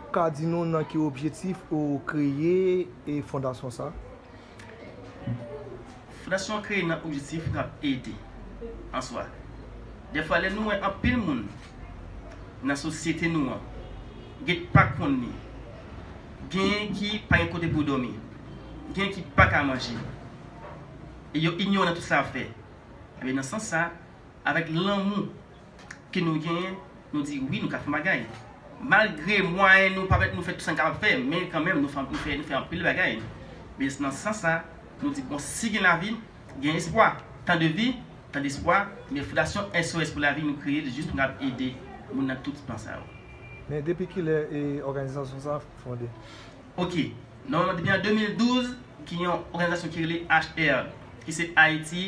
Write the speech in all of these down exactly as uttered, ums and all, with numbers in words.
Ou ka di nou nan ki objektif ou kreye e fondasyon sa? Fondasyon an kreye nan objektif pou n ap ede an swa. Dèfwa, lè nou wè anpil moun nan sosyete nou an, gen pa konn li, genyen ki pa gen kote pou dòmi, genyen ki pa ka manje, e yo inyoran nan tout sa y ap fè. Ebyen, nan sans sa, avèk lanmou ke nou genyen, nou di wi, nou ka fè yon bagay. Malgre mwayen nou pa pèmèt nou fè tout sa n kapab fè, men kanmenm, nou fè, nou fè, nou fè anpil bagay. Men nan sans sa, nou di, bon, si gen lavi, gen espwa. Tan de vi, tan despwa, men Fondasyon S O S pou lavi, nou kreye l jis pou n ap ede moun nan tout plan sa yo. Men depi kilè e òganizasyon sa fonde? Ok. Nòmalman, depi an de mil douz, gen yon òganizasyon ki rele H R, ki se Ayiti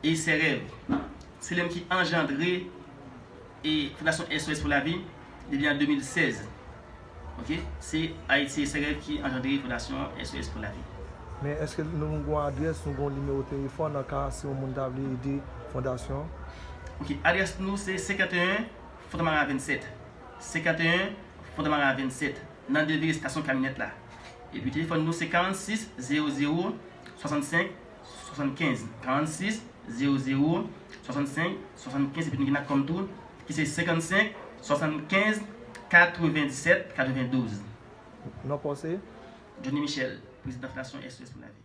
e Sè Rèv. Se li menm ki anjandre e Fondasyon S O S pou lavi depi an de mil sèz. Ok? Se Ayiti e Sè Rèv ki anjandre Fondasyon S O S pou lavi. Men èske nou gen yon adrès, nou gen yon nimewo telefòn, nan ka si yon moun ta vle ede fondasyon an? Ok, adrès nou se senkanteyen Fondamara vennsèt. Senkanteyen Fondamara vennsèt, nan devan estasyon kamyonèt la. Epi telefòn nou se karannsis zewo zewo swasannsenk swasannkenz. Karannsis zewo zewo swasannsenk swasannkenz, epi nou gen Nakòm tou, ki se senkannsenk swasannkenz katrevenndisèt katrevendouz. Non pa w se? Johnny Michel, prezidan Fondasyon S O S pou lavi.